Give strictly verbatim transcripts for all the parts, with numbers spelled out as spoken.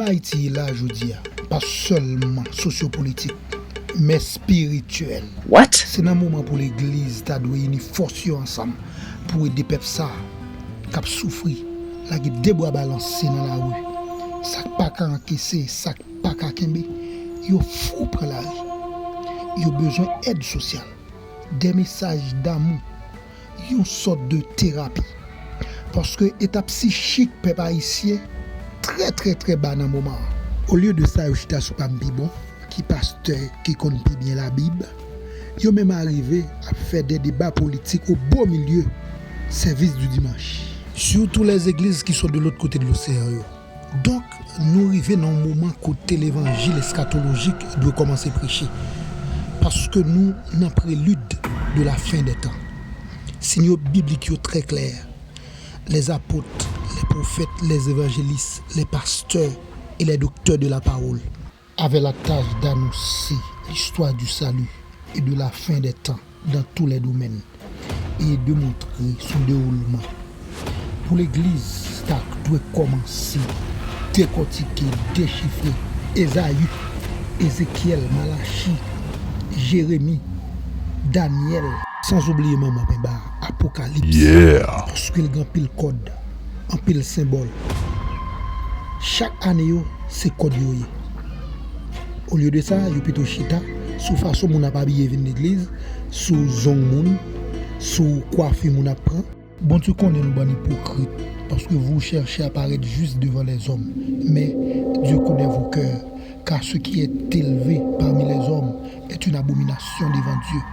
Ayiti ye la jodi a, pa sèlman sosyopolitik, men espirityèl. Se nan moman pou legliz ta dwe ini fòs yo ansanm pou ede pèp sa a k ap soufri, lage de bra balanse nan lari. Sa k pa ka ankese, sa k pa ka kenbe, yo fou pran lari. Yo bezwen èd sosyal, de mesaj damou, yon sòt de terapi. Paske eta psichik pèp ayisyen trè, trè, trè ba nan moman an. Olye de sa, yo chita sou pa m pi bon, ki pastè ki konn pi byen Labib, yo menm arive ap fè de deba politik o bo milye sèvis di dimanch. Surtout les églises qui sont de l'autre côté de l'océan yo. Donk, nou rive nan yon moman kote levanjil eskatolojik dwe kòmanse preche, paske nou nan prelid de la fin des temps. Siy biblik yo trè klè. Les apôtres, les prophètes, les évangélistes, les pasteurs et les docteurs de la parole avaient la tâche d'annoncer l'histoire du salut et de la fin des temps dans tous les domaines et de montrer son déroulement. Pou legliz, sa dwe kòmanse dekòtike, dechifre Ezayi, Ezekyèl, Malachi, Jeremi, Danyèl, san oubliye manman penba, Apokalips. Paske l gen anpil kòd, anpil senbòl. Chak ane yo, se kòd yo ye. Olye de sa, yo pito chita sou fason moun ap abiye vin legliz, sou zong moun, sou kwafi moun ap pran. Bondye konnen nou bann ipokrit, paske vous cherchez à paraître juste devant les hommes, mais Dieu connaît vos cœurs, car ce qui est élevé parmi les hommes est une abomination devant Dieu.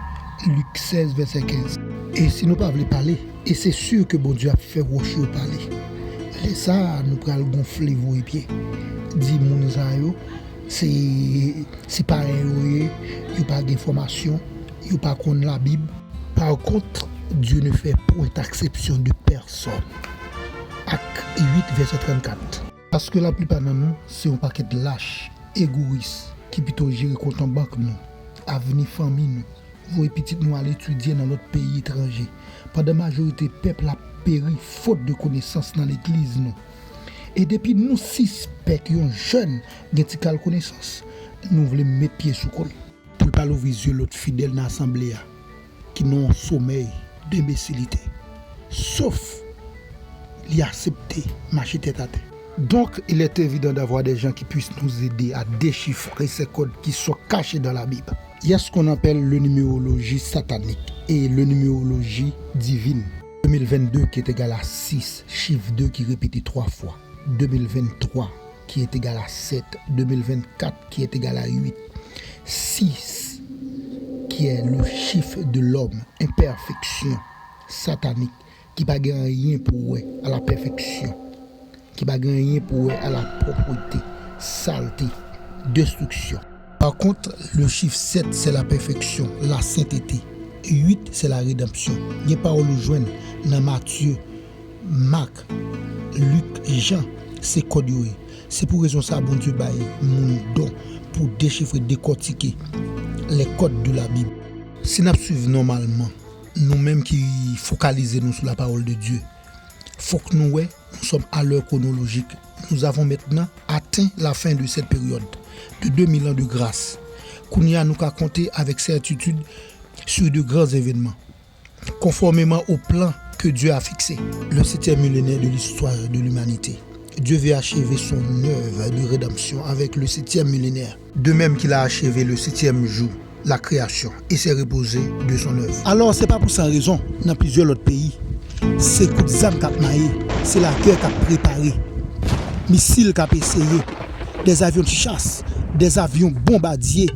Lik sèz, vèsè kenz. E si nou pa vle pale, e se si ke Bondye ap fè wòch yo pale. Lè sa a, nou pral gonfle voye pye. Di moun sa yo, se, se payen yo ye, yo pa gen fòmasyon, yo pa konn Labib. Par contre, Dieu ne fait point exception de personne. Ak uit, vèsè trannkat. Paske laplipa nan nou, se yon pakèt lach, egoyis, ki pito jere kont an bank nou, avni fanmi nou, voye pitit nou al etidye nan lòt peyi etranje, pandan majorite pèp la ap peri fot de konesans nan legliz nou. E depi nou sispèk yon jèn gen ti kal konesans, nou vle met pye sou kò l. Pou l pa louvri zye lòt fidèl nan asanble a, ki nan yon somèy denbesilite. Sof li aksepte mache tèt atè. Donc, il est évident d'avoir des gens qui puissent nous aider à déchiffrer ces codes qui sont cachés dans la Bible. Il y a ce qu'on appelle le numérologie satanique et le numérologie divine. Deux mille vingt-deux qui est égal à six, chiffre deux qui répété trois fois. Deux mille vingt-trois qui est égal à sept, deux mille vingt-quatre qui est égal à huit, six qui est le chiffre de l'homme, imperfection, satanique, ki pa gen anyen pou wè a la pèfeksyon, ki pa gen anyen pou wè a la pwòpte, salte, destriksyon. Par contre, le chiffre sept, c'est la perfection, la sainteté. Huit, c'est la rédemption. Gen pawòl ou jwenn nan Matye, Mak, Lik, Jan, se kòd yo ye. Se pou rezon sa a Bondye bay moun don pou dechifre, dekòtike les codes de la Bible. Si n ap swiv nòmalman, nou menm ki fokalize nou sou la parole de Dieu, fòk nou wè, nous sommes à l'heure chronologique. Nous avons maintenant atteint la fin de cette période de deux mille ans de grâce. Kounye a, nou ka konte avèk sètitid sur de grands événements. Conformément au plan que Dieu a fixé, le septième millénaire de l'histoire de l'humanité, Dieu veut achever son œuvre de rédemption avec le septième millénaire. De même qu'il a achevé le septième jour la création et s'est reposé de son œuvre. Alò, se pa pou san rezon, nan plizyè lòt peyi, se kout zam k ap maye, se lagè k ap prepare, misil k ap eseye, des avions de chasse, des avions bombardiers,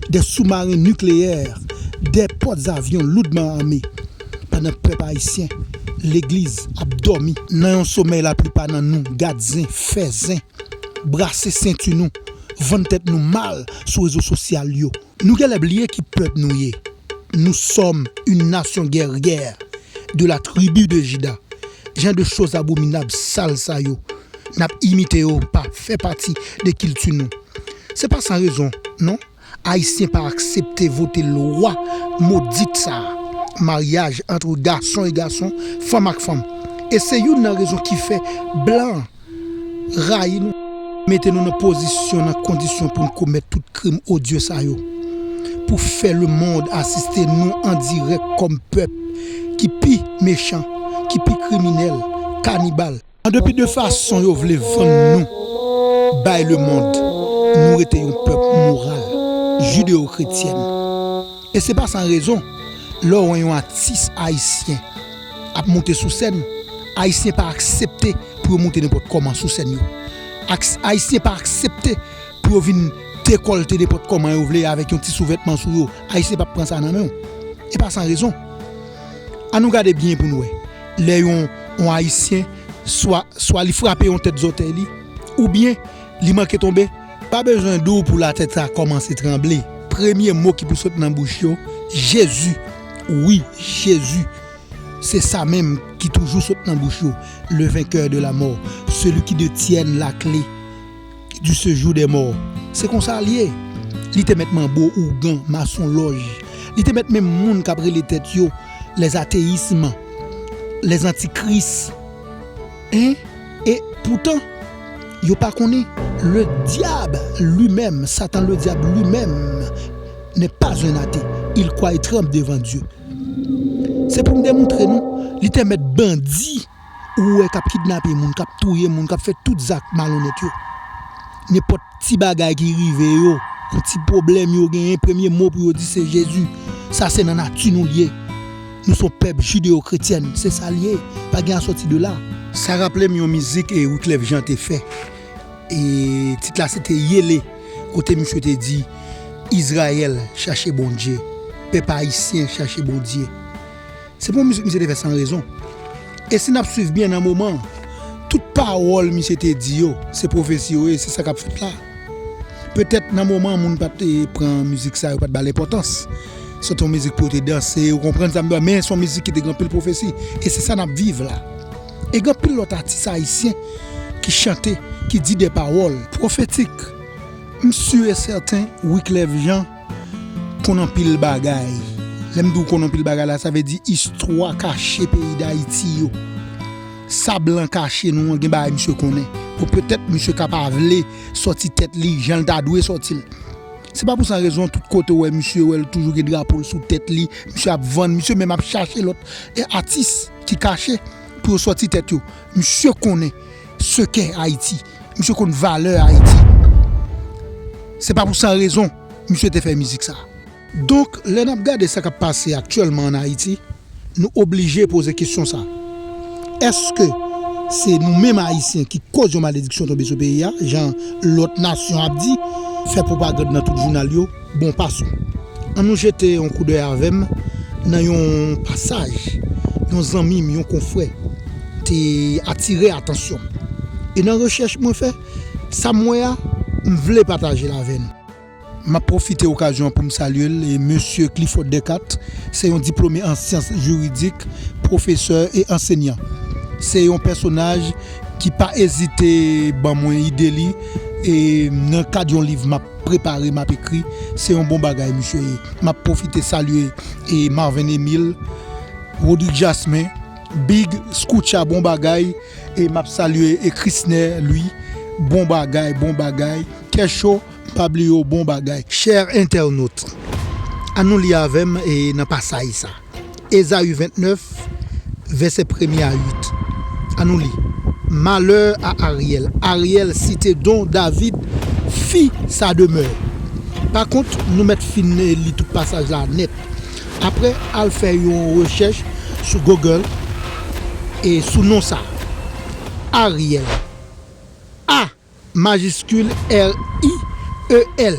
des sous-marins nucléaires, des porte-avions lourdement armés. Pandan pèp ayisyen, legliz ap dòmi nan yon somèy laplipa nan nou gad zen, fè zen, brase senti nou, vann tèt nou mal sou rezo sosyal yo. Nou genlè bliye ki pèp nou ye. Nous sommes une nation guerrière de la tribu de Juda. Jan de choz abominab, sal sa yo, n ap imite yo, pa fè pati de kilti nou. Se pa san rezon, non. Ayisyen pa aksepte vote lwa modit sa a. Maryaj antre gason e gason, fanm ak fanm. E se youn nan rezon ki fè blan rayi nou. Mete nou nan pozisyon, nan kondisyon pou n komèt tout krim odye sa yo. Pou fè lemonn asiste nou an dirèk kòm pèp ki pi mechan, ki pi kriminèl, kanibal. An depi de fason yo vle vann nou bay lemonn, nou rete yon pèp moral, jideyokretyèn. E se pa san rezon, lè w wè yon atis ayisyen ap monte sou sèn, Ayisyen pa aksepte pou yo monte nenpòt kòman sou sèn yo. Aks-, Ayisyen pa aksepte pou yo vin dekòlte nenpòt kòman yo vle avèk yon ti souvètman sou yo. Ayisyen p ap pran sa nan men w. E pa san rezon. Ann nou gade byen pou n wè. Lè yon, yon Ayisyen, swa, swa li frape yon tèt zòtèy li, oubyen li manke tonbe, pa bezwen di w pou latè sa kòmanse tranble. Premye mo ki pou sot nan bouch yo, Jezi. Wi, Jezi. Se sa menm ki toujou sot nan bouch yo, le vainqueur de la mort, celui qui détient la clé du séjour des morts. Se konsa l ye. Li te mèt manbo, ougan, masonlòj. Li te mèt menm moun k ap rele tèt yo les athéismes, les antichrists. Hein? E poutan, yo pa konnen, le diable lui-même, Satan le diable lui-même, n'est pas un athée. Il croit et tremble devant Dieu. Se pou m demontre nou, li te mèt bandi ou wè k ap kidnape moun, k ap touye moun, k ap fè tout zak malonèt yo. Nenpòt ti bagay ki rive yo, yon ti pwoblèm yo genyen, premye mo pou yo di se Jezi. Sa se nan nati nou l ye. Nou se yon pèp jideyokretyèn, se sa l ye. Pa gen a sòti de la. Sa raple m yon mizik e Wyclef Jean te fè. E tit la se te Yele, kote misye te di, Izrayèl, chache Bondye. Pèp ayisyen, chache Bondye. Se pa yon mizik misye te fè san rezon. E si n ap swiv byen nan moman an, tout pawòl misye te di yo, se pwofesi yo ye, se sa k ap fèt la. Petèt nan moman an, moun pa t, eh, pran mizik sa yo, pa t ba l enpòtans. Se t yon mizik pou yo te danse, ou konprann sa m di w la, men se yon mizik ki te gen anpil pwofesi. E se sa n ap viv la. E gen anpil lòt atis ayisyen ki chante, ki di de pawòl pwofetik. M si e sèten, Wyclef Jean konn anpil bagay. Lè m di w konn anpil bagay la, sa vle di istwa kache peyi Dayiti yo. Sa blan kache nou an, gen bagay misye konnen. Bon, petèt misye ka pa vle sòti tèt li jan l ta dwe sòti l. Se pa pou san rezon, tout kote w wè misye, wè l toujou gen drapo l sou tèt li, misye ap vann, misye menm ap chache lòt, e, atis ki kache pou yo sòti tèt yo. Misye konnen sekè Ayiti. Misye konn valè Ayiti. Se pa pou san rezon misye te fè mizik sa. Donk, lè n ap gade sa k ap pase aktyèlman ann Ayiti, nou oblije poze kesyon sa. Èske se nou menm Ayisyen ki koz yon malediksyon tonbe sou peyi a, jan lòt nasyon ap di, fè pwopagann nan tout jounal yo, bon, pasons. Ann nou jete yon koudèy avè m nan yon pasaj yon zanmi m, yon konfrè, te atire atansyon m. E nan rechèch mwen fè, sa m wè a, m vle pataje l avè nou. M ap pwofite okazyon an pou m salye l, e, Mesye Clifford Descartes, se yon diplome an syans jiridik, pwofesè e ansenyan. Se yon pèsonaj ki pa ezite ban mwen ide li, e, nan kad yon liv m ap prepare, m ap ekri, se yon bon bagay misye ye. M ap pwofite salye, e, Marvin Emile, Rodrigue Jasmin, Big Scoutcha, bon bagay, e m ap salye, e, Chrisner, Louis, bon bagay, bon bagay, Kècho, pa bliye w, bon bagay. Chè entènot, ann nou li avè m, e, nan pasaj sa. Ezayi vennèf, vèsè premye a uit. Ann nou li. Malheur à Ariel. Ariel cite don David fit sa demeure. Pa kont, nou mèt fin li tout pasaj la nèt. Apre, al fè yon rechèch sou Google e sou non sa. Ariel. A majiskil R I E L.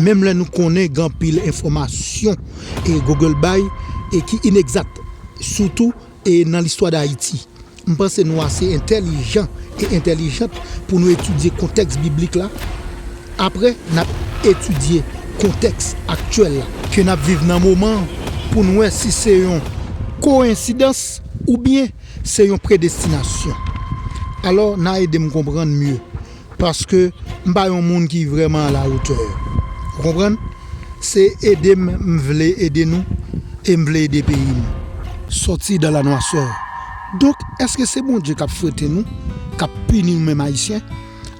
Menm lè nou konnen gen anpil enfòmasyon e Google bay e ki inegzat, sitou e nan listwa Dayiti. M panse nou ase entèlijan e entèlijant pou nou etidye kontèks biblik la. Apre, n ap etidye kontèks aktyèl la ke n ap viv nan moman an pou n wè si se yon koyensidans oubyen se yon predestinasyon. Alò, n a ede m konprann mye, paske m pa yon moun ki vrèman alawotè. Ou konprann? Se ede m, m vle ede nou, e m vle ede peyi m. Sortir dans la noirceur. Donk, èske se Bondye k ap frete nou, k ap pini nou menm Ayisyen?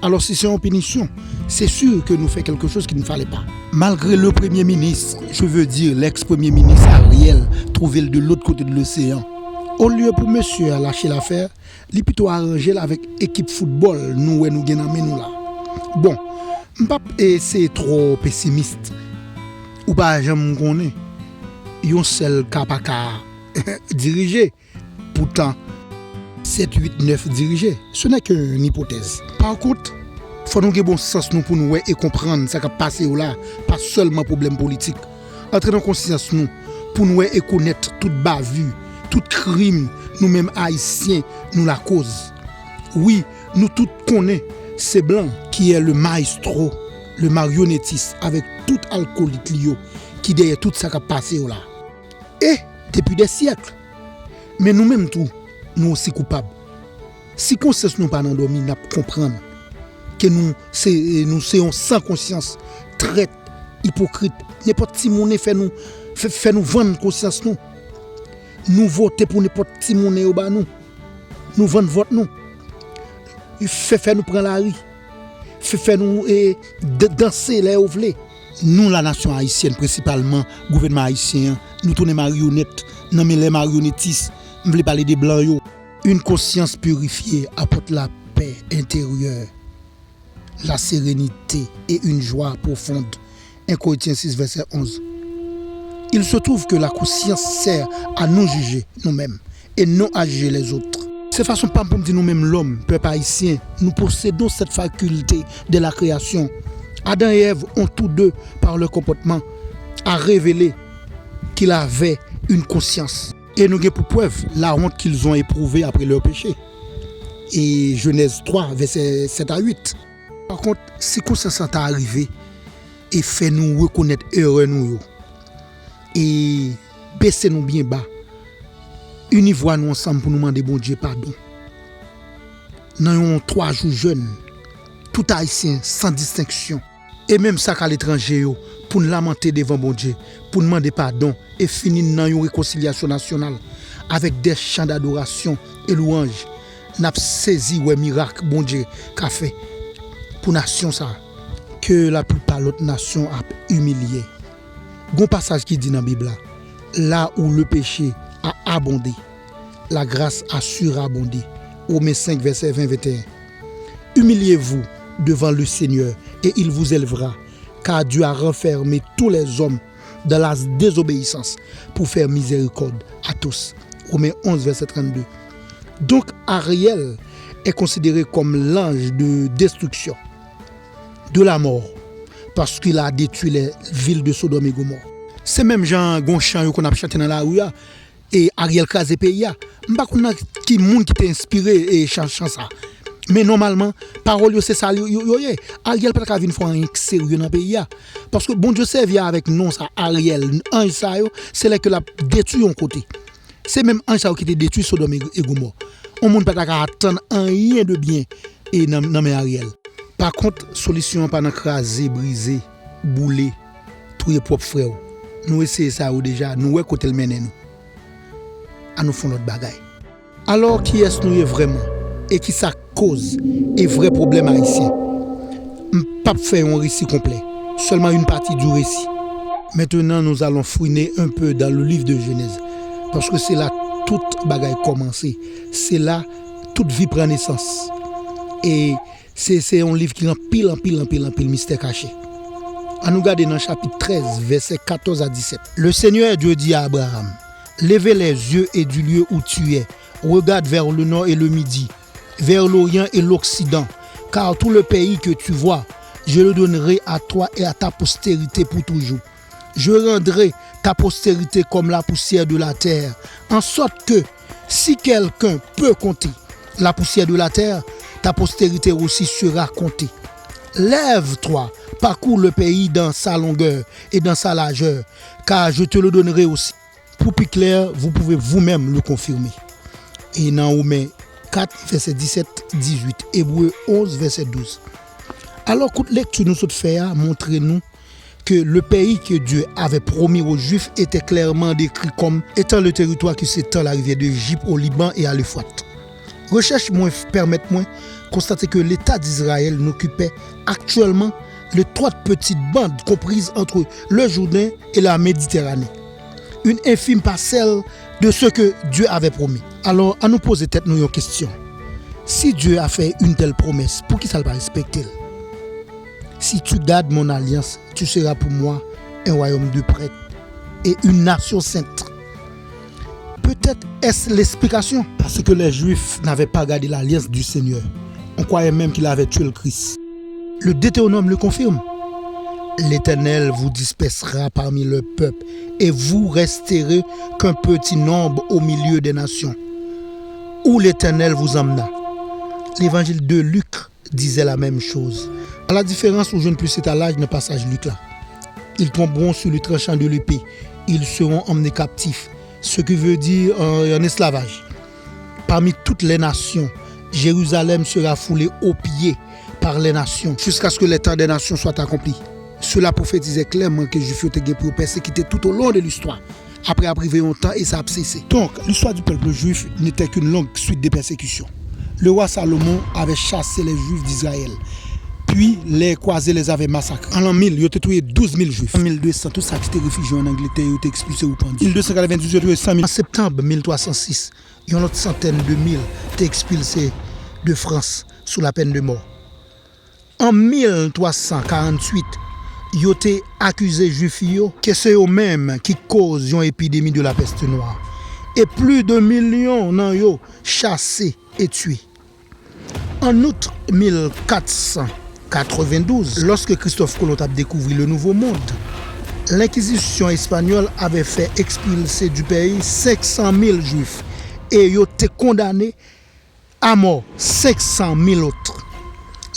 Alors, si c'est une punition, c'est sûr que nous fait quelque chose qu'il ne fallait pas. Malgré le Premier ministre, je veux dire l'ex-Premier ministre Ariel, trouvé de l'autre côté de l'océan, olye pou mesye a lache lafè, li pito aranje l avèk ekip foutbòl nou wè nou gen nan men nou la. Bon, m p ap eseye twò pesimis. Ou pa janm konnen. Yon sèl ka pa ka dirije. Poutan, sèt, uit, nèf dirije, ce n'est qu'une hypothèse. Pa kont, fò nou gen bon sans nou pou n wè e konprann sa k ap pase yo la, pa sèlman pwoblèm politik. Antre nan konsyans nou pou n wè e konèt tout bavi, tout krim nou menm Ayisyen nou lakoz. Wi, nou tout konnen se blan ki est le maestro, le marionnettiste avèk tout alkolit li yo ki dèyè tout sa k ap pase yo la. E, depi dè syèk, men nou menm tou, nou osi koupab. Si konsyans nou pa nan dòmi, n ap konprann ke nou se, nou se yon san konsyans, trèt, ipokrit. Nenpòt timoun fè nou, fè, fè nou vann konsyans nou. Nou vote pou nenpòt timoun yo ba nou. Nou vann vòt nou. Fè, fè nou pran lari. Fè, fè nou e, d- danse lè yo vle. Nou, lanasyon ayisyèn prensipalman, gouvènman ayisyen an, nou tounen maryonèt nan men lè maryonetis. M vle pale de blan yo. Une conscience purifiée apporte la paix intérieure, la sérénité et une joie profonde. Un Corinthiens six, verset onze. Il se trouve que la conscience sert à nous juger nous-mêmes et non à juger les autres. Se fason pa m pou m di nou menm lòm, pèp ayisyen, nous possédons cette faculté de la création. Adam et Ève ont tous deux, par leur comportement, a révélé qu'ils avaient une conscience. Et nous gen pour preuve la honte qu'ils ont éprouvée après leur péché. Et Genèse trois, verset sept à huit. Pa kont, si konsyans lan ta rive e fè nou rekonèt erè nou yo, e bese nou byen ba, ini vwa nou ansanm pou nou mande Bondye padon. Nan yon twa jou jèn, tout Ayisyen, san distenksyon, e menm sa k aletranje yo, pou n lamante devan Bondye, pou n mande padon, e fini n nan yon rekonsilyasyon nasyonal, avèk des chants d'adoration et louanges. N ap sezi wè mirak Bondye ka fè pou nasyon sa a, ke laplipa lòt nasyon ap imilye. Gon pasaj ki di nan Bib la, là où le péché a abondé, la grâce a surabondé. Romains cinq, verset vingt, vingt et un. Humiliez-vous devant le Seigneur et il vous élèvera, car Dieu a renfermé tous les hommes dans la désobéissance pour faire miséricorde à tous. Romains onze, verset trente-deux. Donc, Ariel est considéré comme l'ange de destruction, de la mort, parce qu'il a détruit les villes de Sodome et Gomorrhe. Se menm jan gon chan yo konn ap chante nan lari a, e Ariel kraze peyi a. M pa konn nan ki moun ki te enspire e chan, chan sa. Men nòmalman, pawòl yo se sa yo, yo, yo ye. Ariel pa ta ka vin fè anyen k serye nan peyi a. Paske Bondye sèvi avèk non sa, Ariel, anj sa yo, se lè ke l ap detwi yon kote. Se menm anj sa yo ki te detwi Sodòm e, e Gomò. Yon moun pa ta ka atann anyen de byen e nan, nan men Ariel. Pa kont, solisyon an pa nan kraze, brize, boule, touye pwòp frè w. Nou eseye sa yo deja, nou wè kote l mennen nou. Ann nou fè yon lòt bagay. Alò, kiyès nou ye vrèman? E kisa k koz e vrè pwoblèm ayisyen? M p ap fè yon resi konplè, sèlman yon pati di resi. Maintenant, nous allons fouiner un peu dans le livre de Genèse, paske se la tout bagay kòmanse, se la tout vi pran nesans. E se, se yon liv ki gen anpil, anpil, anpil, anpil mistè kache. Ann nou gade nan chapit trèz, vèsè katòz a disèt. Le Seigneur Dieu dit à Abraham, lève les yeux et du lieu où tu es, regarde vers le nord et le midi, vers l'orient et l'occident, car tout le pays que tu vois, je le donnerai à toi et à ta postérité pour toujours. Je rendrai ta postérité comme la poussière de la terre, en sorte que, si quelqu'un peut compter la poussière de la terre, ta postérité aussi sera comptée. Lève-toi, parcours le pays dans sa longueur et dans sa largeur, car je te le donnerai aussi. Pour plus clair, vous pouvez vous-même le confirmer. E nan Women kat, vèsè disèt, dizuit, Ebre onz, vèsè douz. Alò, kout lekti nou sot fè a montre nou que le pays que Dieu avait promis aux Juifs était clairement décrit comme étant le territoire qui s'étend la rivière d'Égypte au Liban et à l'Euphrate. Rechèch mwen pèmèt mwen konstate ke Leta d'Izrayèl n'okipè aktyèlman les trois petites bandes comprises entre le Jourdain et la Méditerranée. Une infime parcelle de ce que Dieu avait promis. Alò, annou poze tèt nou yon kesyon. Si Dye a fè yon tèl pwomès, poukisa l pa respekte l? Si tu gardes mon alliance, tu seras pour moi un royaume de prêtres et une nation sainte. Peut-être est-ce l'explication. Parce que les Juifs n'avaient pas gardé l'alliance du Seigneur. On croyait même qu'il avait tué le Christ. Le Deutéronome le confirme. L'Éternel vous dispersera parmi le peuple et vous resterez qu'un petit nombre au milieu des nations où l'Éternel vous emmena. L'évangile de Luc disait la même chose. À la différence, ou jwenn plis etalaj nan pasaj Lik la. Ils tomberont sur le tranchant de l'épée. Ils seront emmenés captifs. Ce qui veut dire euh, en esclavage. Parmi toutes les nations, Jérusalem sera foulée aux pieds par les nations, jusqu'à ce que les temps des nations soient accomplis. Cela prophétisait clairement que Juifs yo te gen pou yo pèsekite tout au long de l'histoire. Après, ap rive yon tan e sa ap sese. Donc, l'histoire du peuple juif n'était qu'une longue suite de persécutions. Le roi Salomon avait chassé les Juifs d'Israël, puis les croisés les avaient massacrés. An l'an mil, yo te touye douz mil Juif. An mil de san, tout sa ki te refijye an Angletè, yo te ekspilse ou pandi. Mil de san katrevendizuit, yo touye san mil. An septanm mil twa san sis, yon lòt santèn de mil te ekspilse de Frans sou la pèn de mò. An mil twa san karanntuit, yo te akize Jwif yo ke se yo menm ki koz yon epidemi de la peste noire, e plis de milyon nan yo chase e tiye. An out mil kat san katrevendouz, lorsque Christophe Colomb t ap découvrir le Nouveau Monde, l'Inquisition espagnole avait fait expulser du pays cinq cent mille Juifs, e yo te kondane a mò senk san mil lòt.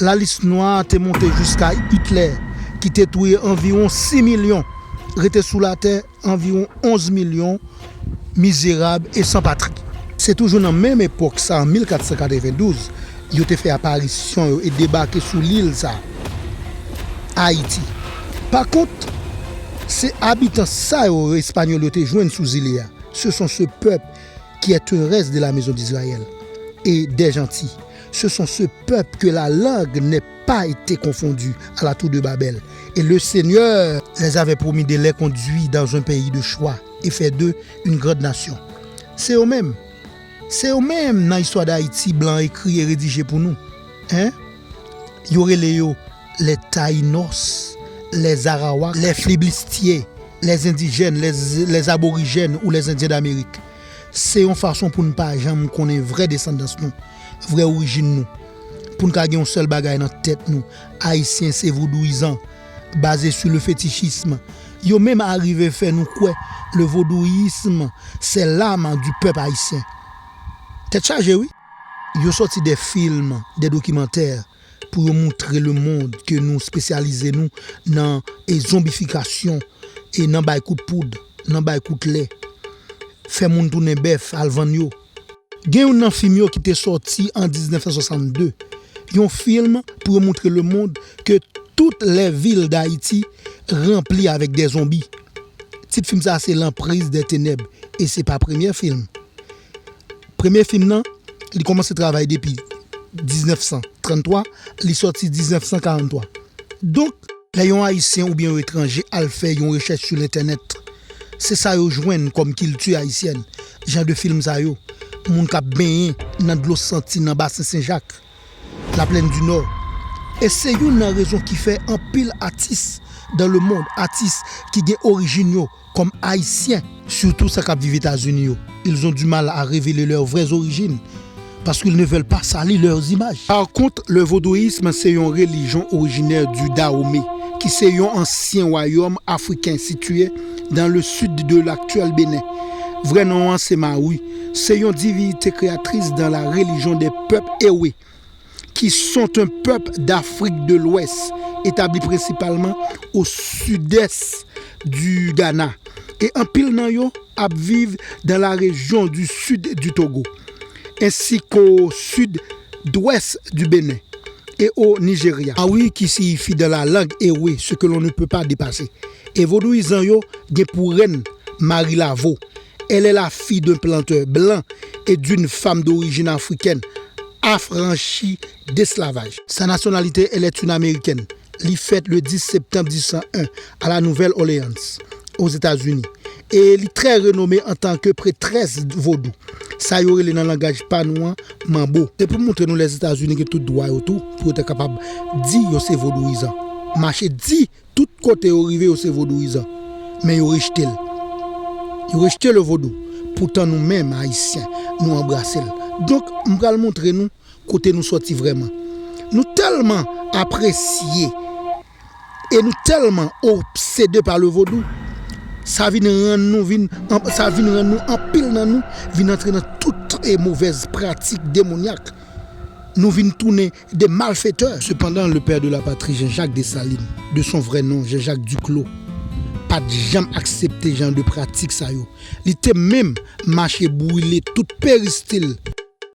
Lalis nwa a te monte jiska Hitler, ki te touye anviwon sis milyon, rete sou latè anviwon onz milyon mizerab e san patri. Se toujou nan menm epòk sa, an mil kat san katrevendouz, yo te fè aparisyon yo e debake sou lil sa, Ayiti. Pa kont, se abitan sa yo Espanyòl yo te jwenn sou zile a. Ce sont ce peuple qui est un reste de la maison d'Israël et des Antilles. Ce sont ce peuple que la langue n'est pas été confondue à la tour de Babel. Et le Seigneur les avait promis de les conduire dans un pays de choix et faire d'eux une grande nation. Se yo menm. Se yo menm nan istwa Dayiti blan ekri e redije pou nou. Hein? Yo rele yo les Taïnos, les Arawak, les Flibustiers, les Indigènes, les, les Aborijèn ou les Indiens d'Amérique. Se yon fason pou n pa janm konnen vrè desandans nou, vrè orijin nou. Pou n ka gen yon sèl bagay nan tèt nou, Ayisyen se vodouyizan, basé sur le fétichisme. Yo menm arive fè nou kwè le vodouyizm se lam du pèp ayisyen. Tèt chaje, wi. Yo sòti de fim, de dokimantè, pou yo montre lemonn ke nou espesyalize nou nan e zonbifikasyon, e nan bay kout poud, nan bay kout lè, fè moun tounen bèf, al vann yo. Gen youn nan fim yo ki te sòti an diznèf san swasann de, yon fim pou yo montre lemonn ke tout lè vil Dayiti ranpli avèk de zonbi. Tit fim sa a se L'emprise des ténèbres, e se pa premye fim. Premye fim nan, li kòmanse travay depi diznèf san tranntwa, li sòti diznèf san karanntwa. Donk, lè yon Ayisyen oubyen yon etranje al fè yon rechèch sou lentènèt, se sa yo jwenn kòm kilti ayisyèn, jan de fim sa yo, moun k ap benyen nan dlo santi nan Basen Sen Jak, Laplèn di Nò. E se youn nan rezon ki fè anpil atis dans le monde, atis ki gen orijin yo kòm Ayisyen, sitou sa k ap viv Etazini yo, ils ont du mal à révéler leurs vraies origines, parce qu'ils ne veulent pas salir leurs images. Par contre, le vodouisme, se yon relijyon orijinè du Dahomey, ki se yon ansyen wayòm afriken sitiye dans le sud de l'actuel Bénin. Vrè non an se Maui. Se yon divinite kreyatris dans la religion des peuples Ewe, qui sont un peuple d'Afrique de l'Ouest, établi principalement au sud-est du Ghana. E anpil nan yo ap viv dans la région du sud du Togo, ainsi qu'au sud-ouest du Bénin et au Nigeria. Maui, qui signifie dans la langue Ewe, ce que l'on ne peut pas dépasser. E vodouyizan yo gen pou rèn Marie Laveau. Elle est la fille d'un planteur blanc et d'une femme d'origine africaine, afranchi desklavaj. Sa nasyonalite, elle est une américaine. Li fèt le dis septanm dis san en a la Nouvelle Orléans, Ozetazini. E li trè renome antanke pretrès vodou. Sa yo rele nan langaj pa nou an, manbo. Se pou montre nou Lèzetazini gen tout dwa yo tou, pou yo te kapab di yo se vodouyizan. Mache di tout kote yo rive yo se vodouyizan. Men yo rejte l. Yo rejte le vodou. Poutan nou menm, Ayisyen, nou anbrase l. Donk, m pral montre nou kote nou sòti vrèman. Nou tèlman apresye e nou tèlman obsede pa le vodou, sa vin rann nou vin, sa vin rann nou anpil nan nou vin antre nan tout e movèz pratik demonyak. Nou vin tounen de malfetè. Cependant, le père de la patrie, Jean-Jacques Dessalines, de son vrai nom, Jean-Jacques Duclos, pa t janm aksepte jan de pratik sa yo. Li te menm mache brile tout peristil